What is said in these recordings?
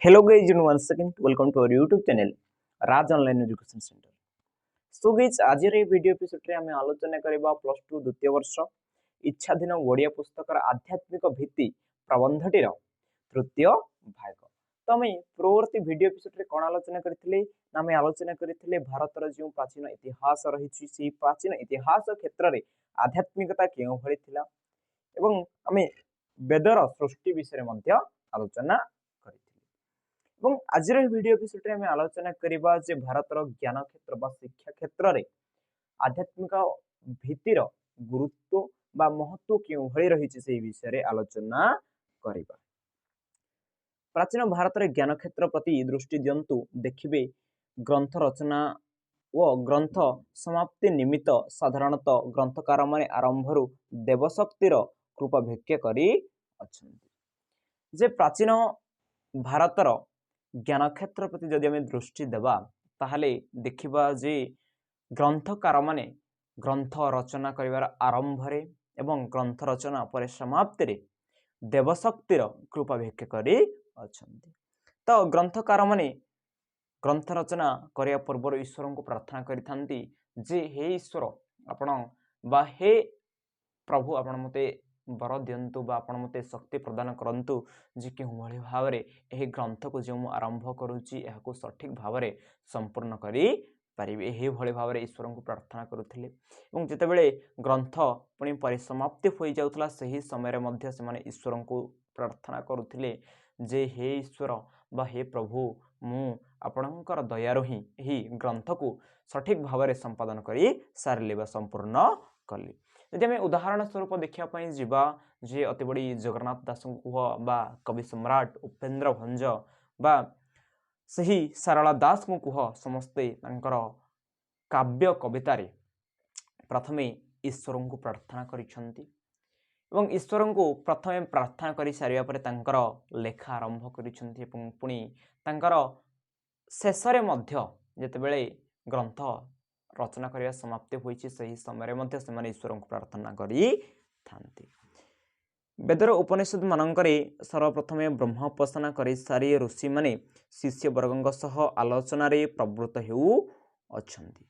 Hello guys, and once again welcome to our YouTube channel, Raj Online Education Center. So guys, ଆଜିର ଏହି video ଏପିସୋଡରେ ଆମେ ଆଲୋଚନା କରିବା +2 ଦ୍ୱିତୀୟ ବର୍ଷ ଇଚ୍ଛାଧୀନ ଓଡ଼ିଆ ପୁସ୍ତକର ଆଧ୍ୟାତ୍ମିକ ଭିତ୍ତି ପ୍ରବନ୍ଧଟିର ତୃତୀୟ ଭାଗ। ତ ଆମେ ପୂର୍ବବର୍ତ୍ତୀ ଭିଡ଼ିଓ ଏପିସୋଡରେ କ'ଣ ଆଲୋଚନା କରିଥିଲେ ନା, ଆମେ ଆଲୋଚନା କରିଥିଲେ ଭାରତର ଯେଉଁ ପ୍ରାଚୀନ ଇତିହାସ ରହିଛି, ସେହି ପ୍ରାଚୀନ ଇତିହାସ କ୍ଷେତ୍ରରେ ଆଧ୍ୟାତ୍ମିକତା କେଉଁଭଳି ଥିଲା ଏବଂ ଆମେ ବେଦର ସୃଷ୍ଟି ବିଷୟରେ ମଧ୍ୟ ଆଲୋଚନା କରିଥିଲେ। ଏବଂ ଆଜିର ଏହି ଭିଡ଼ିଓ ଏପିସୋଡରେ ଆମେ ଆଲୋଚନା କରିବା ଯେ ଭାରତର ଜ୍ଞାନ କ୍ଷେତ୍ର ବା ଶିକ୍ଷା କ୍ଷେତ୍ରରେ ଆଧ୍ୟାତ୍ମିକ ଭିତ୍ତିର ଗୁରୁତ୍ୱ ବା ମହତ୍ଵ କେଉଁଭଳି ରହିଛି, ସେହି ବିଷୟରେ ଆଲୋଚନା କରିବା। ପ୍ରାଚୀନ ଭାରତରେ ଜ୍ଞାନ କ୍ଷେତ୍ର ପ୍ରତି ଦୃଷ୍ଟି ଦିଅନ୍ତୁ, ଦେଖିବେ ଗ୍ରନ୍ଥ ରଚନା ଓ ଗ୍ରନ୍ଥ ସମାପ୍ତି ନିମିତ୍ତ ସାଧାରଣତଃ ଗ୍ରନ୍ଥକାରମାନେ ଆରମ୍ଭରୁ ଦେବଶକ୍ତିର କୃପା ଭିକ୍ଷା କରି ଅଛନ୍ତି। ଯେ ପ୍ରାଚୀନ ଭାରତର ଜ୍ଞାନ କ୍ଷେତ୍ର ପ୍ରତି ଯଦି ଆମେ ଦୃଷ୍ଟି ଦେବା, ତାହେଲେ ଦେଖିବା ଯେ ଗ୍ରନ୍ଥକାରମାନେ ଗ୍ରନ୍ଥ ରଚନା କରିବାର ଆରମ୍ଭରେ ଏବଂ ଗ୍ରନ୍ଥ ରଚନା ପରେ ସମାପ୍ତିରେ ଦେବଶକ୍ତିର କୃପା ଭିକ୍ଷା କରି ଅଛନ୍ତି। ତ ଗ୍ରନ୍ଥକାରମାନେ ଗ୍ରନ୍ଥ ରଚନା କରିବା ପୂର୍ବରୁ ଈଶ୍ୱରଙ୍କୁ ପ୍ରାର୍ଥନା କରିଥାନ୍ତି ଯେ ହେ ଈଶ୍ୱର ଆପଣ ବା ହେ ପ୍ରଭୁ, ଆପଣ ମୋତେ ବର ଦିଅନ୍ତୁ ବା ଆପଣ ମୋତେ ଶକ୍ତି ପ୍ରଦାନ କରନ୍ତୁ ଯେ କେଉଁଭଳି ଭାବରେ ଏହି ଗ୍ରନ୍ଥକୁ ଯେଉଁ ମୁଁ ଆରମ୍ଭ କରୁଛି, ଏହାକୁ ସଠିକ୍ ଭାବରେ ସମ୍ପୂର୍ଣ୍ଣ କରିପାରିବି। ଏହିଭଳି ଭାବରେ ଈଶ୍ୱରଙ୍କୁ ପ୍ରାର୍ଥନା କରୁଥିଲେ ଏବଂ ଯେତେବେଳେ ଗ୍ରନ୍ଥ ପୁଣି ପରିସମାପ୍ତି ହୋଇଯାଉଥିଲା, ସେହି ସମୟରେ ମଧ୍ୟ ସେମାନେ ଈଶ୍ୱରଙ୍କୁ ପ୍ରାର୍ଥନା କରୁଥିଲେ ଯେ ହେ ଈଶ୍ୱର ବା ହେ ପ୍ରଭୁ, ମୁଁ ଆପଣଙ୍କର ଦୟାରୁ ହିଁ ଏହି ଗ୍ରନ୍ଥକୁ ସଠିକ୍ ଭାବରେ ସମ୍ପାଦନ କରି ସାରିଲି ବା ସମ୍ପୂର୍ଣ୍ଣ କଲି। ଯଦି ଆମେ ଉଦାହରଣ ସ୍ୱରୂପ ଦେଖିବା ପାଇଁ ଯିବା ଯେ ଅତିବଡ଼ି ଜଗନ୍ନାଥ ଦାସଙ୍କୁ କୁହ ବା କବି ସମ୍ରାଟ ଉପେନ୍ଦ୍ର ଭଞ୍ଜ ବା ସେହି ସାରଳା ଦାସଙ୍କୁ କୁହ, ସମସ୍ତେ ତାଙ୍କର କାବ୍ୟ କବିତାରେ ପ୍ରଥମେ ଈଶ୍ୱରଙ୍କୁ ପ୍ରାର୍ଥନା କରିଛନ୍ତି ଏବଂ ଈଶ୍ୱରଙ୍କୁ ପ୍ରଥମେ ପ୍ରାର୍ଥନା କରିସାରିବା ପରେ ତାଙ୍କର ଲେଖା ଆରମ୍ଭ କରିଛନ୍ତି ଏବଂ ପୁଣି ତାଙ୍କର ଶେଷରେ ମଧ୍ୟ ଯେତେବେଳେ ଗ୍ରନ୍ଥ ରଚନା କରିବା ସମାପ୍ତି ହୋଇଛି, ସେହି ସମୟରେ ମଧ୍ୟ ସେମାନେ ଈଶ୍ୱରଙ୍କୁ ପ୍ରାର୍ଥନା କରିଥାନ୍ତି। ବେଦର ଉପନିଷଦ ମାନଙ୍କରେ ସର୍ବପ୍ରଥମେ ବ୍ରହ୍ମ ଉପାସନା କରିସାରି ଋଷିମାନେ ଶିଷ୍ୟବର୍ଗଙ୍କ ସହ ଆଲୋଚନାରେ ପ୍ରବୃତ୍ତ ହେଉଅଛନ୍ତି।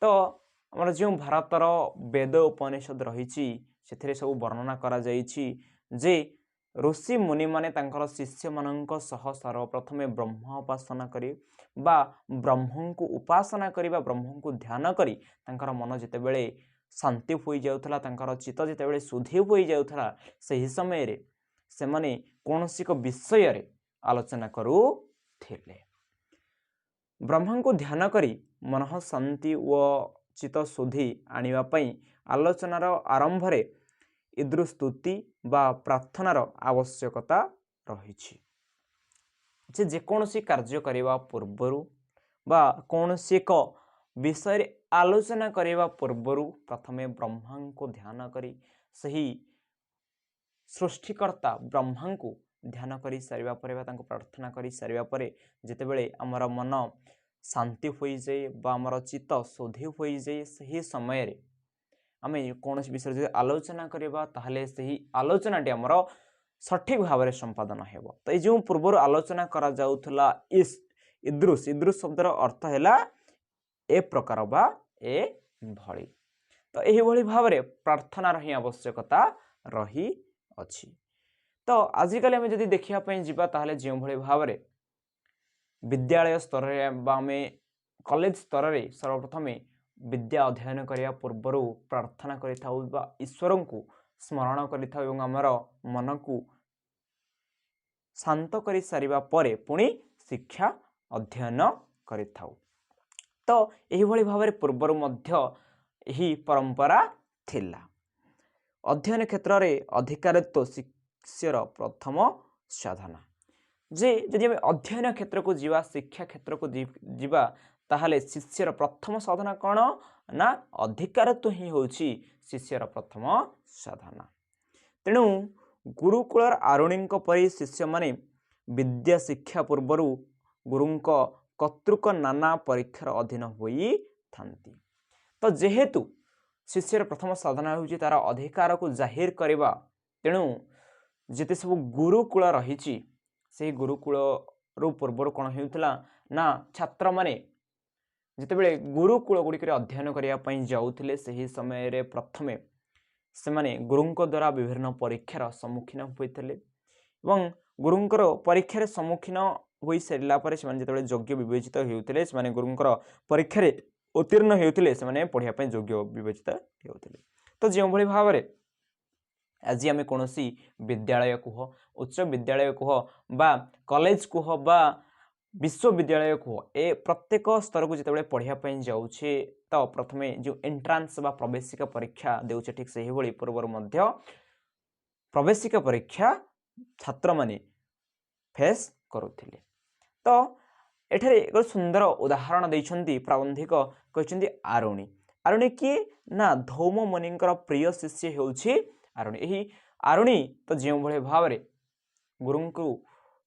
ତ ଆମର ଯେଉଁ ଭାରତର ବେଦ ଉପନିଷଦ ରହିଛି, ସେଥିରେ ସବୁ ବର୍ଣ୍ଣନା କରାଯାଇଛି ଯେ ଋଷି ମୁନିମାନେ ତାଙ୍କର ଶିଷ୍ୟମାନଙ୍କ ସହ ସର୍ବପ୍ରଥମେ ବ୍ରହ୍ମ ଉପାସନା କରି ବା ବ୍ରହ୍ମଙ୍କୁ ଉପାସନା କରି ବା ବ୍ରହ୍ମଙ୍କୁ ଧ୍ୟାନ କରି ତାଙ୍କର ମନ ଯେତେବେଳେ ଶାନ୍ତି ହୋଇଯାଉଥିଲା, ତାଙ୍କର ଚିତ୍ତ ଯେତେବେଳେ ଶୁଦ୍ଧି ହୋଇଯାଉଥିଲା, ସେହି ସମୟରେ ସେମାନେ କୌଣସି ଏକ ବିଷୟରେ ଆଲୋଚନା କରୁଥିଲେ। ବ୍ରହ୍ମାଙ୍କୁ ଧ୍ୟାନ କରି ମନଃ ଶାନ୍ତି ଓ ଚିତ୍ତ ଶୁଦ୍ଧି ଆଣିବା ପାଇଁ ଆଲୋଚନାର ଆରମ୍ଭରେ ଇଦୃସ୍ତୁତି ବା ପ୍ରାର୍ଥନାର ଆବଶ୍ୟକତା ରହିଛି। ଯେ ଯେକୌଣସି କାର୍ଯ୍ୟ କରିବା ପୂର୍ବରୁ ବା କୌଣସି ଏକ ବିଷୟରେ ଆଲୋଚନା କରିବା ପୂର୍ବରୁ ପ୍ରଥମେ ବ୍ରହ୍ମାଙ୍କୁ ଧ୍ୟାନ କରି, ସେହି ସୃଷ୍ଟିକର୍ତ୍ତା ବ୍ରହ୍ମାଙ୍କୁ ଧ୍ୟାନ କରି ସାରିବା ପରେ ବା ତାଙ୍କୁ ପ୍ରାର୍ଥନା କରି ସାରିବା ପରେ ଯେତେବେଳେ ଆମର ମନ ଶାନ୍ତି ହୋଇଯାଏ ବା ଆମର ଚିତ୍ତ ଶୁଦ୍ଧି ହୋଇଯାଏ, ସେହି ସମୟରେ ଆମେ କୌଣସି ବିଷୟରେ ଯଦି ଆଲୋଚନା କରିବା, ତାହେଲେ ସେହି ଆଲୋଚନାଟି ଆମର ସଠିକ୍ ଭାବରେ ସମ୍ପାଦନ ହେବ। ତ ଏଇ ଯେଉଁ ପୂର୍ବରୁ ଆଲୋଚନା କରାଯାଉଥିଲା, ଇସ୍ ଇଦୃଶ, ଇଦୃଶ ଶବ୍ଦର ଅର୍ଥ ହେଲା ଏ ପ୍ରକାର ବା ଏ ଭଳି। ତ ଏହିଭଳି ଭାବରେ ପ୍ରାର୍ଥନାର ହିଁ ଆବଶ୍ୟକତା ରହିଅଛି। ତ ଆଜିକାଲି ଆମେ ଯଦି ଦେଖିବା ପାଇଁ ଯିବା, ତାହେଲେ ଯେଉଁଭଳି ଭାବରେ ବିଦ୍ୟାଳୟ ସ୍ତରରେ ବା ଆମେ କଲେଜ ସ୍ତରରେ ସର୍ବପ୍ରଥମେ ବିଦ୍ୟା ଅଧ୍ୟୟନ କରିବା ପୂର୍ବରୁ ପ୍ରାର୍ଥନା କରିଥାଉ ବା ଈଶ୍ୱରଙ୍କୁ ସ୍ମରଣ କରିଥାଉ ଏବଂ ଆମର ମନକୁ ଶାନ୍ତ କରିସାରିବା ପରେ ପୁଣି ଶିକ୍ଷା ଅଧ୍ୟୟନ କରିଥାଉ, ତ ଏହିଭଳି ଭାବରେ ପୂର୍ବରୁ ମଧ୍ୟ ଏହି ପରମ୍ପରା ଥିଲା। ଅଧ୍ୟୟନ କ୍ଷେତ୍ରରେ ଅଧିକାରିତ୍ୱ ଶିଷ୍ୟର ପ୍ରଥମ ସାଧନା। ଯେ ଯଦି ଆମେ ଅଧ୍ୟୟନ କ୍ଷେତ୍ରକୁ ଯିବା, ଶିକ୍ଷା କ୍ଷେତ୍ରକୁ ଯିବା, ତାହେଲେ ଶିଷ୍ୟର ପ୍ରଥମ ସାଧନା କ'ଣ ନା ଅଧିକାରତ୍ୱ ହିଁ ହେଉଛି ଶିଷ୍ୟର ପ୍ରଥମ ସାଧନା। ତେଣୁ ଗୁରୁକୁଳର ଆରୁଣୀଙ୍କ ପରି ଶିଷ୍ୟମାନେ ବିଦ୍ୟା ଶିକ୍ଷା ପୂର୍ବରୁ ଗୁରୁଙ୍କ କର୍ତ୍ତୃକ ନାନା ପରୀକ୍ଷାର ଅଧୀନ ହୋଇଥାନ୍ତି। ତ ଯେହେତୁ ଶିଷ୍ୟର ପ୍ରଥମ ସାଧନା ହେଉଛି ତାର ଅଧିକାରକୁ ଜାହିର କରିବା, ତେଣୁ ଯେତେ ସବୁ ଗୁରୁକୁଳ ରହିଛି, ସେହି ଗୁରୁକୁଳ ରୁ ପୂର୍ବରୁ କ'ଣ ହେଉଥିଲା ନା, ଛାତ୍ରମାନେ ଯେତେବେଳେ ଗୁରୁକୂଳ ଗୁଡ଼ିକରେ ଅଧ୍ୟୟନ କରିବା ପାଇଁ ଯାଉଥିଲେ, ସେହି ସମୟରେ ପ୍ରଥମେ ସେମାନେ ଗୁରୁଙ୍କ ଦ୍ୱାରା ବିଭିନ୍ନ ପରୀକ୍ଷାର ସମ୍ମୁଖୀନ ହୋଇଥିଲେ ଏବଂ ଗୁରୁଙ୍କର ପରୀକ୍ଷାରେ ସମ୍ମୁଖୀନ ହୋଇସାରିଲା ପରେ ସେମାନେ ଯେତେବେଳେ ଯୋଗ୍ୟ ବିବେଚିତ ହେଉଥିଲେ, ସେମାନେ ଗୁରୁଙ୍କର ପରୀକ୍ଷାରେ ଉତ୍ତୀର୍ଣ୍ଣ ହେଉଥିଲେ, ସେମାନେ ପଢ଼ିବା ପାଇଁ ଯୋଗ୍ୟ ବିବେଚିତ ହେଉଥିଲେ। ତ ଯେଉଁଭଳି ଭାବରେ ଆଜି ଆମେ କୌଣସି ବିଦ୍ୟାଳୟ କୁହ, ଉଚ୍ଚ ବିଦ୍ୟାଳୟ କୁହ ବା କଲେଜ କୁହ ବା ବିଶ୍ୱବିଦ୍ୟାଳୟ କୁହ, ଏ ପ୍ରତ୍ୟେକ ସ୍ତରକୁ ଯେତେବେଳେ ପଢ଼ିବା ପାଇଁ ଯାଉଛେ ତ ପ୍ରଥମେ ଯେଉଁ ଏଣ୍ଟ୍ରାନ୍ସ ବା ପ୍ରବେଶିକା ପରୀକ୍ଷା ଦେଉଛେ, ଠିକ୍ ସେହିଭଳି ପୂର୍ବରୁ ମଧ୍ୟ ପ୍ରବେଶିକା ପରୀକ୍ଷା ଛାତ୍ରମାନେ ଫେସ୍ କରୁଥିଲେ। ତ ଏଠାରେ ଏକ ସୁନ୍ଦର ଉଦାହରଣ ଦେଇଛନ୍ତି ପ୍ରାବନ୍ଧିକ, କହିଛନ୍ତି ଆରୁଣୀ। ଆରୁଣୀ କିଏ ନା, ଧୌମ ମୁନିଙ୍କର ପ୍ରିୟ ଶିଷ୍ୟ ହେଉଛି ଆରୁଣୀ। ଏହି ଆରୁଣୀ ତ ଯେଉଁଭଳି ଭାବରେ ଗୁରୁଙ୍କୁ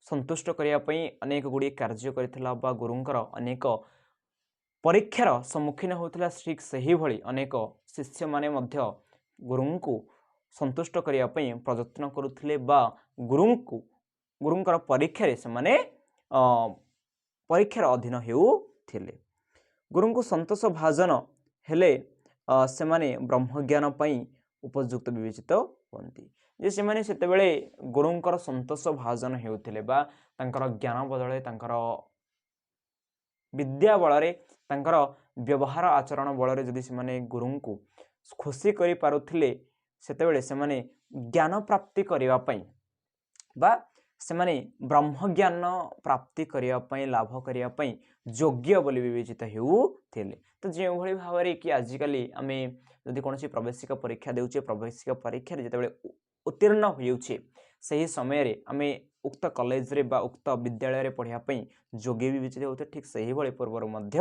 ସନ୍ତୁଷ୍ଟ କରିବା ପାଇଁ ଅନେକ ଗୁଡ଼ିଏ କାର୍ଯ୍ୟ କରିଥିଲା ବା ଗୁରୁଙ୍କର ଅନେକ ପରୀକ୍ଷାର ସମ୍ମୁଖୀନ ହେଉଥିଲା, ଠିକ୍ ସେହିଭଳି ଅନେକ ଶିଷ୍ୟମାନେ ମଧ୍ୟ ଗୁରୁଙ୍କୁ ସନ୍ତୁଷ୍ଟ କରିବା ପାଇଁ ପ୍ରଯତ୍ନ କରୁଥିଲେ ବା ଗୁରୁଙ୍କର ପରୀକ୍ଷାରେ ସେମାନେ ପରୀକ୍ଷାର ଅଧୀନ ହେଉଥିଲେ। ଗୁରୁଙ୍କୁ ସନ୍ତୋଷ ଭାଜନ ହେଲେ ସେମାନେ ବ୍ରହ୍ମଜ୍ଞାନ ପାଇଁ ଉପଯୁକ୍ତ ବିବେଚିତ ହୁଅନ୍ତି। ଯେ ସେମାନେ ସେତେବେଳେ ଗୁରୁଙ୍କର ସନ୍ତୋଷ ଭାଜନ ହେଉଥିଲେ ବା ତାଙ୍କର ଜ୍ଞାନ ବଦଳରେ, ତାଙ୍କର ବିଦ୍ୟା ବଳରେ, ତାଙ୍କର ବ୍ୟବହାର ଆଚରଣ ବଳରେ ଯଦି ସେମାନେ ଗୁରୁଙ୍କୁ ଖୁସି କରିପାରୁଥିଲେ, ସେତେବେଳେ ସେମାନେ ଜ୍ଞାନ ପ୍ରାପ୍ତି କରିବା ପାଇଁ ବା ସେମାନେ ବ୍ରହ୍ମଜ୍ଞାନ ପ୍ରାପ୍ତି କରିବା ପାଇଁ, ଲାଭ କରିବା ପାଇଁ ଯୋଗ୍ୟ ବୋଲି ବିବେଚିତ ହେଉଥିଲେ। ତ ଯେଉଁଭଳି ଭାବରେ କି ଆଜିକାଲି ଆମେ ଯଦି କୌଣସି ପ୍ରବେଶିକା ପରୀକ୍ଷା ଦେଉଛେ, ପ୍ରବେଶିକା ପରୀକ୍ଷାରେ ଯେତେବେଳେ ଉତ୍ତୀର୍ଣ୍ଣ ହେଉଛେ, ସେହି ସମୟରେ ଆମେ ଉକ୍ତ କଲେଜରେ ବା ଉକ୍ତ ବିଦ୍ୟାଳୟରେ ପଢ଼ିବା ପାଇଁ ଯୋଗ୍ୟ ବିବେଚିତ ହେଉଛେ, ଠିକ୍ ସେହିଭଳି ପୂର୍ବରୁ ମଧ୍ୟ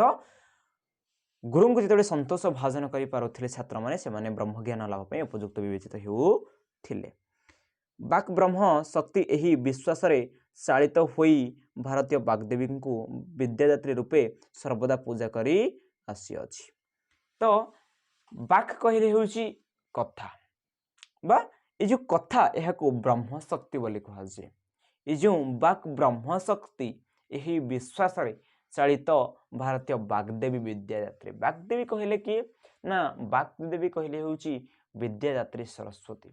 ଗୁରୁଙ୍କୁ ଯେତେବେଳେ ସନ୍ତୋଷ ଭାଜନ କରିପାରୁଥିଲେ ଛାତ୍ରମାନେ, ସେମାନେ ବ୍ରହ୍ମଜ୍ଞାନ ଲାଭ ପାଇଁ ଉପଯୁକ୍ତ ବିବେଚିତ ହେଉଥିଲେ। ବାକ୍ ବ୍ରହ୍ମ ଶକ୍ତି ଏହି ବିଶ୍ୱାସରେ ଚାଳିତ ହୋଇ ଭାରତୀୟ ବାଗ୍ଦେବୀଙ୍କୁ ବିଦ୍ୟାଦାତ୍ରୀ ରୂପେ ସର୍ବଦା ପୂଜା କରି ଆସିଅଛି। ତ ବାକ୍ କହିଲେ ହେଉଛି କଥା ବା ଏ ଯେଉଁ କଥା, ଏହାକୁ ବ୍ରହ୍ମଶକ୍ତି ବୋଲି କୁହାଯାଏ। ଏ ଯେଉଁ ବାକ୍ ବ୍ରହ୍ମଶକ୍ତି ଏହି ବିଶ୍ୱାସରେ ଚାଳିତ ଭାରତୀୟ ବାଗ୍ଦେବୀ ବିଦ୍ୟାଦାତ୍ରୀ। ବାଗ୍ଦେବୀ କହିଲେ କିଏ ନା, ବାଗ୍ଦେବୀ କହିଲେ ହେଉଛି ବିଦ୍ୟାଦାତ୍ରୀ ସରସ୍ୱତୀ।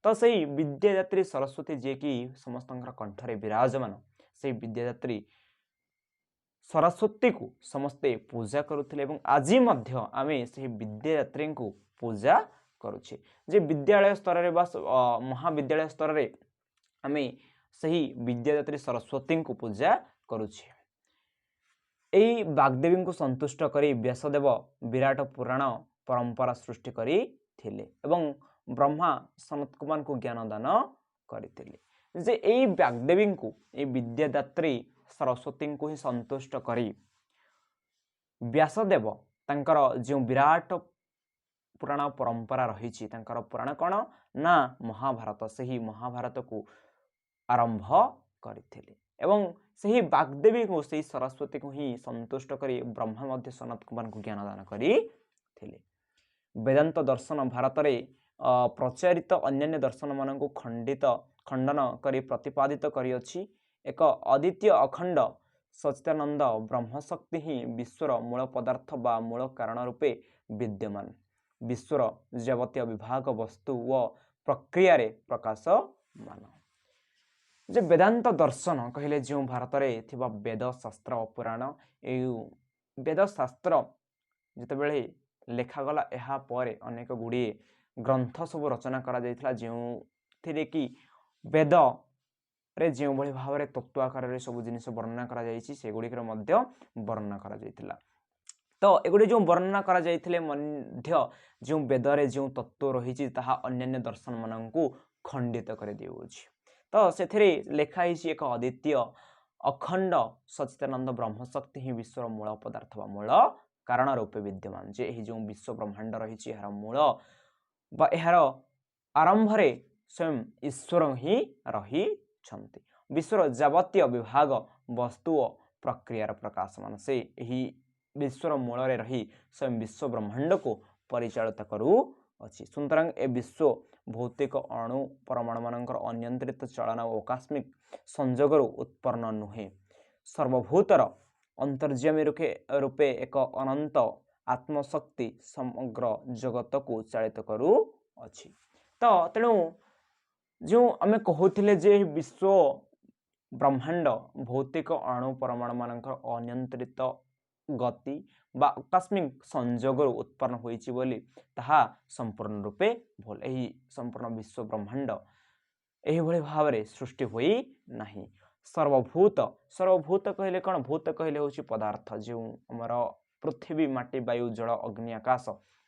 ତ ସେଇ ବିଦ୍ୟାଦାତ୍ରୀ ସରସ୍ୱତୀ ଯିଏକି ସମସ୍ତଙ୍କର କଣ୍ଠରେ ବିରାଜମାନ, ସେଇ ବିଦ୍ୟାଦାତ୍ରୀ ସରସ୍ୱତୀକୁ ସମସ୍ତେ ପୂଜା କରୁଥିଲେ ଏବଂ ଆଜି ମଧ୍ୟ ଆମେ ସେହି ବିଦ୍ୟାଦାତ୍ରୀଙ୍କୁ ପୂଜା କରୁଛେ ଯେ ବିଦ୍ୟାଳୟ ସ୍ତରରେ ବା ମହାବିଦ୍ୟାଳୟ ସ୍ତରରେ ଆମେ ସେହି ବିଦ୍ୟାଦାତ୍ରୀ ସରସ୍ୱତୀଙ୍କୁ ପୂଜା କରୁଛେ। ଏଇ ବାଗ୍ଦେବୀଙ୍କୁ ସନ୍ତୁଷ୍ଟ କରି ବ୍ୟାସଦେବ ବିରାଟ ପୁରାଣ ପରମ୍ପରା ସୃଷ୍ଟି କରିଥିଲେ ଏବଂ ବ୍ରହ୍ମା ସନତ କୁମାରଙ୍କୁ ଜ୍ଞାନ ଦାନ କରିଥିଲେ। ଯେ ଏଇ ବାଗ୍ଦେବୀଙ୍କୁ, ଏଇ ବିଦ୍ୟାଦାତ୍ରୀ ସରସ୍ୱତୀଙ୍କୁ ହିଁ ସନ୍ତୁଷ୍ଟ କରି ବ୍ୟାସଦେବ ତାଙ୍କର ଯେଉଁ ବିରାଟ ପୁରାଣ ପରମ୍ପରା ରହିଛି, ତାଙ୍କର ପୁରାଣ କ'ଣ ନା ମହାଭାରତ, ସେହି ମହାଭାରତକୁ ଆରମ୍ଭ କରିଥିଲେ ଏବଂ ସେହି ବାଗ୍ଦେବୀଙ୍କୁ, ସେହି ସରସ୍ୱତୀକୁ ହିଁ ସନ୍ତୁଷ୍ଟ କରି ବ୍ରହ୍ମା ମଧ୍ୟ ସନତ କୁମାରଙ୍କୁ ଜ୍ଞାନ ଦାନ କରିଥିଲେ। ବେଦାନ୍ତ ଦର୍ଶନ ଭାରତରେ ପ୍ରଚାରିତ ଅନ୍ୟାନ୍ୟ ଦର୍ଶନମାନଙ୍କୁ ଖଣ୍ଡନ କରି ପ୍ରତିପାଦିତ କରିଅଛି। ଏକ ଅଦ୍ୱିତୀୟ ଅଖଣ୍ଡ ସଚିଦାନନ୍ଦ ବ୍ରହ୍ମଶକ୍ତି ହିଁ ବିଶ୍ୱର ମୂଳ ପଦାର୍ଥ ବା ମୂଳ କାରଣ ରୂପେ ବିଦ୍ୟମାନ। ବିଶ୍ୱର ଯାବତୀୟ ବିଭାଗ ବସ୍ତୁ ଓ ପ୍ରକ୍ରିୟାରେ ପ୍ରକାଶମାନ। ଯେ ବେଦାନ୍ତ ଦର୍ଶନ କହିଲେ ଯେଉଁ ଭାରତରେ ଥିବା ବେଦ ଶାସ୍ତ୍ର ପୁରାଣ, ଏଇ ବେଦ ଶାସ୍ତ୍ର ଯେତେବେଳେ ଲେଖାଗଲା, ଏହା ପରେ ଅନେକ ଗୁଡ଼ିଏ ଗ୍ରନ୍ଥ ସବୁ ରଚନା କରାଯାଇଥିଲା, ଯେଉଁଥିରେ କି ବେଦରେ ଯେଉଁଭଳି ଭାବରେ ତତ୍ତ୍ୱ ଆକାରରେ ସବୁ ଜିନିଷ ବର୍ଣ୍ଣନା କରାଯାଇଛି, ସେଗୁଡ଼ିକର ମଧ୍ୟ ବର୍ଣ୍ଣନା କରାଯାଇଥିଲା। ତ ଏଗୁଡ଼ିକ ଯେଉଁ ବର୍ଣ୍ଣନା କରାଯାଇଥିଲେ ମଧ୍ୟ ଯେଉଁ ବେଦରେ ଯେଉଁ ତତ୍ତ୍ୱ ରହିଛି, ତାହା ଅନ୍ୟାନ୍ୟ ଦର୍ଶନମାନଙ୍କୁ ଖଣ୍ଡିତ କରିଦେଉଅଛି। ତ ସେଥିରେ ଲେଖା ହେଇଛି, ଏକ ଅଦ୍ୱିତୀୟ ଅଖଣ୍ଡ ସଚିଦାନନ୍ଦ ବ୍ରହ୍ମଶକ୍ତି ହିଁ ବିଶ୍ୱର ମୂଳ ପଦାର୍ଥ ବା ମୂଳ କାରଣ ରୂପେ ବିଦ୍ୟମାନ। ଯେ ଏହି ଯେଉଁ ବିଶ୍ୱ ବ୍ରହ୍ମାଣ୍ଡ ରହିଛି, ଏହାର ମୂଳ ବା ଏହାର ଆରମ୍ଭରେ ସ୍ୱୟଂ ଈଶ୍ୱର ହିଁ ରହିଛନ୍ତି। ବିଶ୍ୱର ଯାବତୀୟ ବିଭାଗ ବସ୍ତୁ ଓ ପ୍ରକ୍ରିୟାର ପ୍ରକାଶମାନ। ସେ ଏହି ବିଶ୍ୱର ମୂଳରେ ରହି ସ୍ୱୟଂ ବିଶ୍ୱ ବ୍ରହ୍ମାଣ୍ଡକୁ ପରିଚାଳିତ କରୁଅଛି। ସୁତରାଂ ଏ ବିଶ୍ୱ ଭୌତିକ ଅଣୁ ପରମାଣୁମାନଙ୍କର ଅନିୟନ୍ତ୍ରିତ ଚାଳନା ଓ ଆକସ୍ମିକ ସଂଯୋଗରୁ ଉତ୍ପନ୍ନ ନୁହେଁ। ସର୍ବଭୂତର ଅନ୍ତର୍ଯ୍ୟାମୀ ରୂପେ ଏକ ଅନନ୍ତ ଆତ୍ମଶକ୍ତି ସମଗ୍ର ଜଗତକୁ ଚାଳିତ କରୁଅଛି। ତ ତେଣୁ ଯେଉଁ ଆମେ କହୁଥିଲେ ଯେ ଏହି ବିଶ୍ୱ ବ୍ରହ୍ମାଣ୍ଡ ଭୌତିକ ଅଣୁ ପରମାଣୁମାନଙ୍କର ଅନିୟନ୍ତ୍ରିତ ଗତି ବା ଆକସ୍ମିକ ସଂଯୋଗରୁ ଉତ୍ପନ୍ନ ହୋଇଛି ବୋଲି, ତାହା ସମ୍ପୂର୍ଣ୍ଣ ରୂପେ ଭୁଲ। ଏହି ସମ୍ପୂର୍ଣ୍ଣ ବିଶ୍ୱ ବ୍ରହ୍ମାଣ୍ଡ ଏହିଭଳି ଭାବରେ ସୃଷ୍ଟି ହୋଇ ନାହିଁ। ସର୍ବଭୂତ, ସର୍ବଭୂତ କହିଲେ କ'ଣ? ଭୂତ କହିଲେ ହେଉଛି ପଦାର୍ଥ, ଯେଉଁ ଆମର ପୃଥିବୀ, ମାଟି, ବାୟୁ, ଜଳ, ଅଗ୍ନି, ଆକାଶ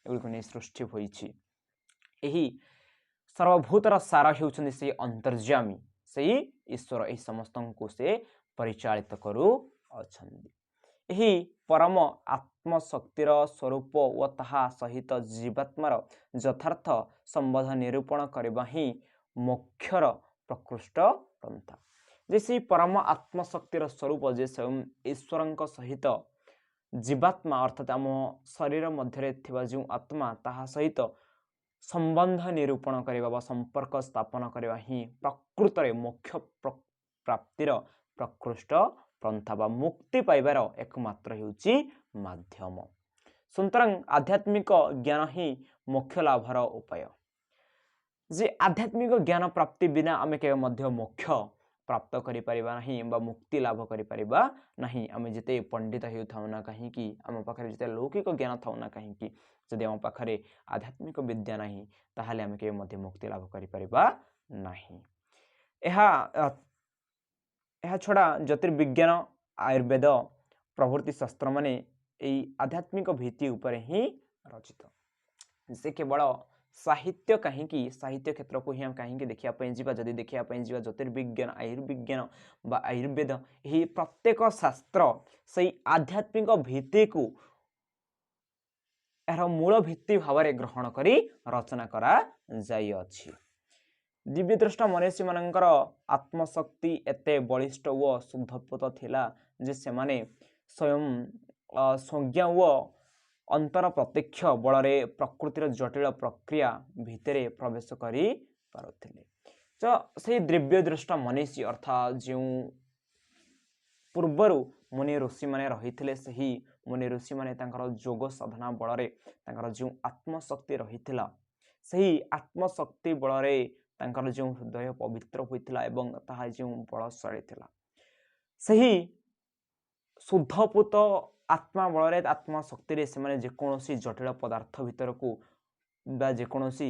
ଏଗୁଡ଼ିକୁ ନେଇ ସୃଷ୍ଟି ହୋଇଛି। ଏହି ସର୍ବଭୂତର ସାର ହେଉଛନ୍ତି ସେଇ ଅନ୍ତର୍ଯ୍ୟାମୀ, ସେଇ ଈଶ୍ୱର। ଏହି ସମସ୍ତଙ୍କୁ ସେ ପରିଚାଳିତ କରୁଅଛନ୍ତି। ଏହି ପରମ ଆତ୍ମଶକ୍ତିର ସ୍ୱରୂପ ଓ ତାହା ସହିତ ଜୀବାତ୍ମାର ଯଥାର୍ଥ ସମ୍ବନ୍ଧ ନିରୂପଣ କରିବା ହିଁ ମୋକ୍ଷର ପ୍ରକୃଷ୍ଟ ପନ୍ଥା। ଯେ ସେଇ ପରମ ଆତ୍ମଶକ୍ତିର ସ୍ୱରୂପ, ଯେ ସ୍ୱୟଂ ଈଶ୍ୱରଙ୍କ ସହିତ ଜୀବାତ୍ମା, ଅର୍ଥାତ୍ ଆମ ଶରୀର ମଧ୍ୟରେ ଥିବା ଯେଉଁ ଆତ୍ମା, ତାହା ସହିତ ସମ୍ବନ୍ଧ ନିରୂପଣ କରିବା ବା ସମ୍ପର୍କ ସ୍ଥାପନ କରିବା ହିଁ ପ୍ରକୃତରେ ମୋକ୍ଷ ପ୍ରାପ୍ତିର ପ୍ରକୃଷ୍ଟ ପନ୍ଥା ବା ମୁକ୍ତି ପାଇବାର ଏକମାତ୍ର ହେଉଛି ମାଧ୍ୟମ। ସୁତରାଂ ଆଧ୍ୟାତ୍ମିକ ଜ୍ଞାନ ହିଁ ମୋକ୍ଷ ଲାଭର ଉପାୟ। ଯେ ଆଧ୍ୟାତ୍ମିକ ଜ୍ଞାନ ପ୍ରାପ୍ତି ବିନା ଆମେ କେବେ ମଧ୍ୟ ମୋକ୍ଷ ପ୍ରାପ୍ତ କରିପାରିବା ନାହିଁ ବା ମୁକ୍ତି ଲାଭ କରିପାରିବା ନାହିଁ। ଆମେ ଯେତେ ପଣ୍ଡିତ ହେଉଥାଉ ନା କାହିଁକି, ଆମ ପାଖରେ ଯେତେ ଲୌକିକ ଜ୍ଞାନ ଥାଉ ନା କାହିଁକି, ଯଦି ଆମ ପାଖରେ ଆଧ୍ୟାତ୍ମିକ ବିଦ୍ୟା ନାହିଁ, ତାହେଲେ ଆମେ କେବେ ମଧ୍ୟ ମୁକ୍ତି ଲାଭ କରିପାରିବା ନାହିଁ। ଏହା ଛଡ଼ା ଜ୍ୟୋତିର୍ବିଜ୍ଞାନ, ଆୟୁର୍ବେଦ ପ୍ରଭୃତି ଶାସ୍ତ୍ରମାନେ ଏଇ ଆଧ୍ୟାତ୍ମିକ ଭିତ୍ତି ଉପରେ ହିଁ ରଚିତ। ସେ କେବଳ ସାହିତ୍ୟ କାହିଁକି, ସାହିତ୍ୟ କ୍ଷେତ୍ରକୁ ହିଁ ଆମେ କାହିଁକି ଦେଖିବା ପାଇଁ ଯିବା? ଯଦି ଦେଖିବା ପାଇଁ ଯିବା, ଜ୍ୟୋତିର୍ବିଜ୍ଞାନ, ଆୟୁର୍ବିଜ୍ଞାନ ବା ଆୟୁର୍ବେଦ, ଏହି ପ୍ରତ୍ୟେକ ଶାସ୍ତ୍ର ସେଇ ଆଧ୍ୟାତ୍ମିକ ଭିତ୍ତିକୁ ଏହାର ମୂଳ ଭିତ୍ତି ଭାବରେ ଗ୍ରହଣ କରି ରଚନା କରାଯାଇଅଛି। ଦିବ୍ୟଦ୍ରଷ୍ଟା ମନୀଷୀମାନଙ୍କର ଆତ୍ମଶକ୍ତି ଏତେ ବଳିଷ୍ଠ ଓ ଶୁଦ୍ଧପୁତ ଥିଲା ଯେ ସେମାନେ ସ୍ୱୟଂ ସଂଜ୍ଞା ଓ ଅନ୍ତର ପ୍ରତ୍ୟକ୍ଷ ବଳରେ ପ୍ରକୃତିର ଜଟିଳ ପ୍ରକ୍ରିୟା ଭିତରେ ପ୍ରବେଶ କରିପାରୁଥିଲେ। ତ ସେଇ ଦିବ୍ୟଦ୍ରଷ୍ଟା ମନୀଷୀ, ଅର୍ଥାତ୍ ଯେଉଁ ପୂର୍ବରୁ ମୁନି ଋଷିମାନେ ରହିଥିଲେ, ସେହି ମୁନି ଋଷିମାନେ ତାଙ୍କର ଯୋଗ ସାଧନା ବଳରେ ତାଙ୍କର ଯେଉଁ ଆତ୍ମଶକ୍ତି ରହିଥିଲା, ସେହି ଆତ୍ମଶକ୍ତି ବଳରେ ତାଙ୍କର ଯେଉଁ ହୃଦୟ ପବିତ୍ର ହୋଇଥିଲା ଏବଂ ତାହା ଯେଉଁ ବଳଶାଳୀ ଥିଲା, ସେହି ଶୁଦ୍ଧପୁତ ଆତ୍ମା ବଳରେ, ଆତ୍ମଶକ୍ତିରେ ସେମାନେ ଯେକୌଣସି ଜଟିଳ ପଦାର୍ଥ ଭିତରକୁ ବା ଯେକୌଣସି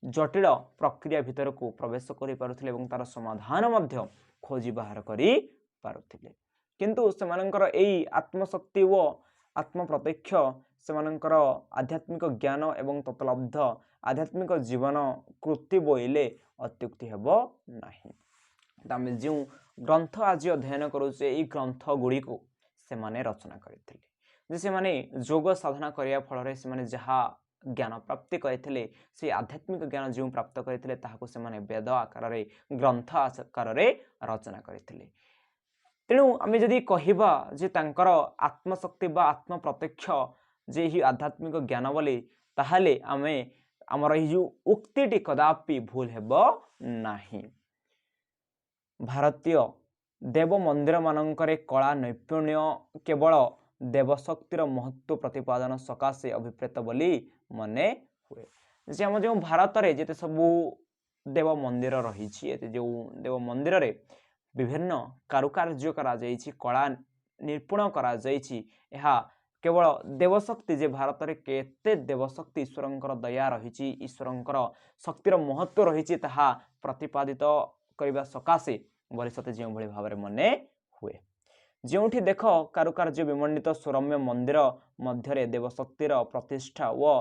ଜଟିଳ ପ୍ରକ୍ରିୟା ଭିତରକୁ ପ୍ରବେଶ କରିପାରୁଥିଲେ ଏବଂ ତାର ସମାଧାନ ମଧ୍ୟ ଖୋଜି ବାହାର କରିପାରୁଥିଲେ। କିନ୍ତୁ ସେମାନଙ୍କର ଏଇ ଆତ୍ମଶକ୍ତି ଓ ଆତ୍ମପ୍ରତ୍ୟକ୍ଷ, ସେମାନଙ୍କର ଆଧ୍ୟାତ୍ମିକ ଜ୍ଞାନ ଏବଂ ତତ୍ଲବ୍ଧ ଆଧ୍ୟାତ୍ମିକ ଜୀବନ କୃତି ବୋଇଲେ ଅତ୍ୟୁକ୍ତି ହେବ ନାହିଁ। ତ ଆମେ ଯେଉଁ ଗ୍ରନ୍ଥ ଆଜି ଅଧ୍ୟୟନ କରୁଛେ, ଏଇ ଗ୍ରନ୍ଥ ଗୁଡ଼ିକୁ ସେମାନେ ରଚନା କରିଥିଲେ। ଯେ ସେମାନେ ଯୋଗ ସାଧନା କରିବା ଫଳରେ ସେମାନେ ଯାହା ଜ୍ଞାନ ପ୍ରାପ୍ତି କରିଥିଲେ, ସେଇ ଆଧ୍ୟାତ୍ମିକ ଜ୍ଞାନ ଯେଉଁ ପ୍ରାପ୍ତ କରିଥିଲେ, ତାହାକୁ ସେମାନେ ବେଦ ଆକାରରେ, ଗ୍ରନ୍ଥ ଆକାରରେ ରଚନା କରିଥିଲେ। ତେଣୁ ଆମେ ଯଦି କହିବା ଯେ ତାଙ୍କର ଆତ୍ମଶକ୍ତି ବା ଆତ୍ମପ୍ରତ୍ୟକ୍ଷ ଯେ ଏହି ଆଧ୍ୟାତ୍ମିକ ଜ୍ଞାନ ବୋଲି, ତାହେଲେ ଆମେ ଆମର ଏଇ ଯେଉଁ ଉକ୍ତିଟି କଦାପି ଭୁଲ ହେବ ନାହିଁ। ଭାରତୀୟ ଦେବ ମନ୍ଦିରମାନଙ୍କରେ କଳା ନୈପୁଣ୍ୟ କେବଳ ଦେବଶକ୍ତିର ମହତ୍ଵ ପ୍ରତିପାଦନ ସକାଶେ ଅଭିପ୍ରେତ ବୋଲି ମନେ ହୁଏ। ଯେ ଆମ ଯେଉଁ ଭାରତରେ ଯେତେ ସବୁ ଦେବ ମନ୍ଦିର ରହିଛି, ଏତେ ଯେଉଁ ଦେବ ମନ୍ଦିରରେ ବିଭିନ୍ନ କାରୁକାର୍ଯ୍ୟ କରାଯାଇଛି, କଳା ନିପୁଣ କରାଯାଇଛି, ଏହା କେବଳ ଦେବଶକ୍ତି, ଯେ ଭାରତରେ କେତେ ଦେବଶକ୍ତି, ଈଶ୍ୱରଙ୍କର ଦୟା ରହିଛି, ଈଶ୍ୱରଙ୍କର ଶକ୍ତିର ମହତ୍ଵ ରହିଛି, ତାହା ପ୍ରତିପାଦିତ କରିବା ସକାଶେ ବୋଲି ସତେ ଯେଉଁଭଳି ଭାବରେ ମନେ ହୁଏ। ଯେଉଁଠି ଦେଖ କାରୁକାର୍ଯ୍ୟ ବିମଣ୍ଡିତ ସୁରମ୍ୟ ମନ୍ଦିର ମଧ୍ୟରେ ଦେବଶକ୍ତିର ପ୍ରତିଷ୍ଠା ଓ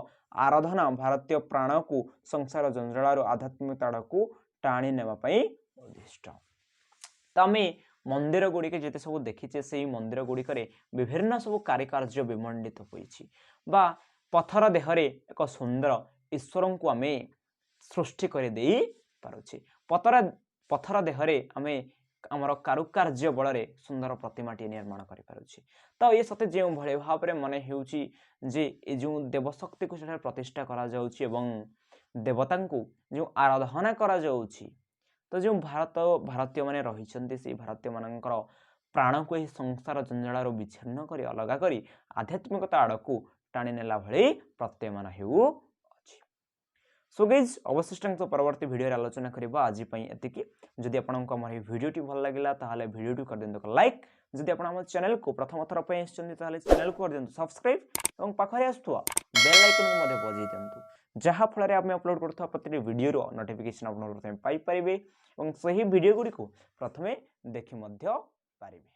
ଆରାଧନା ଭାରତୀୟ ପ୍ରାଣକୁ ସଂସାର ଜଞ୍ଜାଳରୁ ଆଧ୍ୟାତ୍ମିକତା ଆଡ଼କୁ ଟାଣି ନେବା ପାଇଁ ଉଦ୍ଦିଷ୍ଟ। ତ ଆମେ ମନ୍ଦିର ଗୁଡ଼ିକ ଯେତେ ସବୁ ଦେଖିଛେ, ସେଇ ମନ୍ଦିର ଗୁଡ଼ିକରେ ବିଭିନ୍ନ ସବୁ କାରୁକାର୍ଯ୍ୟ ବିମଣ୍ଡିତ ହୋଇଛି ବା ପଥର ଦେହରେ ଏକ ସୁନ୍ଦର ଈଶ୍ୱରଙ୍କୁ ଆମେ ସୃଷ୍ଟି କରିଦେଇ ପାରୁଛେ। ପଥର ଦେହରେ ଆମେ ଆମର କାରୁକାର୍ଯ୍ୟ ବଳରେ ସୁନ୍ଦର ପ୍ରତିମାଟିଏ ନିର୍ମାଣ କରିପାରୁଛେ। ତ ଏ ସତେ ଯେଉଁଭଳି ଭାବରେ ମନେ ହେଉଛି ଯେ ଏ ଯେଉଁ ଦେବଶକ୍ତିକୁ ସେଠାରେ ପ୍ରତିଷ୍ଠା କରାଯାଉଛି ଏବଂ ଦେବତାଙ୍କୁ ଯେଉଁ ଆରାଧନା କରାଯାଉଛି, ତ ଯେଉଁ ଭାରତୀୟମାନେ ରହିଛନ୍ତି, ସେଇ ଭାରତୀୟମାନଙ୍କର ପ୍ରାଣକୁ ଏହି ସଂସାର ଜଞ୍ଜାଳରୁ ବିଚ୍ଛିନ୍ନ କରି, ଅଲଗା କରି ଆଧ୍ୟାତ୍ମିକତା ଆଡ଼କୁ ଟାଣି ନେଲା ଭଳି ପ୍ରତୀୟମାନ ହେଉଅଛି। ସୋ ଗାଇଜ୍, ଅବଶିଷ୍ଟାଂଶ ପରବର୍ତ୍ତୀ ଭିଡ଼ିଓରେ ଆଲୋଚନା କରିବା। ଆଜି ପାଇଁ ଏତିକି। ଯଦି ଆପଣଙ୍କୁ ଆମର ଏହି ଭିଡ଼ିଓଟି ଭଲ ଲାଗିଲା, ତାହେଲେ ଭିଡ଼ିଓଟି କରିଦିଅନ୍ତୁ ଲାଇକ୍। ଯଦି ଆପଣ ଆମ ଚ୍ୟାନେଲକୁ ପ୍ରଥମ ଥର ପାଇଁ ଆସିଛନ୍ତି, ତାହେଲେ ଚ୍ୟାନେଲକୁ କରିଦିଅନ୍ତୁ ସବସ୍କ୍ରାଇବ୍ ଏବଂ ପାଖରେ ଆସୁଥିବା ବେଲ୍ ଆଇକନ୍କୁ ମଧ୍ୟ ବଜାଇ ଦିଅନ୍ତୁ, ଯାହାଫଳରେ ଆମେ ଅପଲୋଡ଼ କରୁଥିବା ପ୍ରତିଟି ଭିଡ଼ିଓର ନୋଟିଫିକେସନ୍ ଆପଣ ପ୍ରଥମେ ପାଇପାରିବେ ଏବଂ ସେହି ଭିଡ଼ିଓ ଗୁଡ଼ିକୁ ପ୍ରଥମେ ଦେଖି ମଧ୍ୟ ପାରିବେ।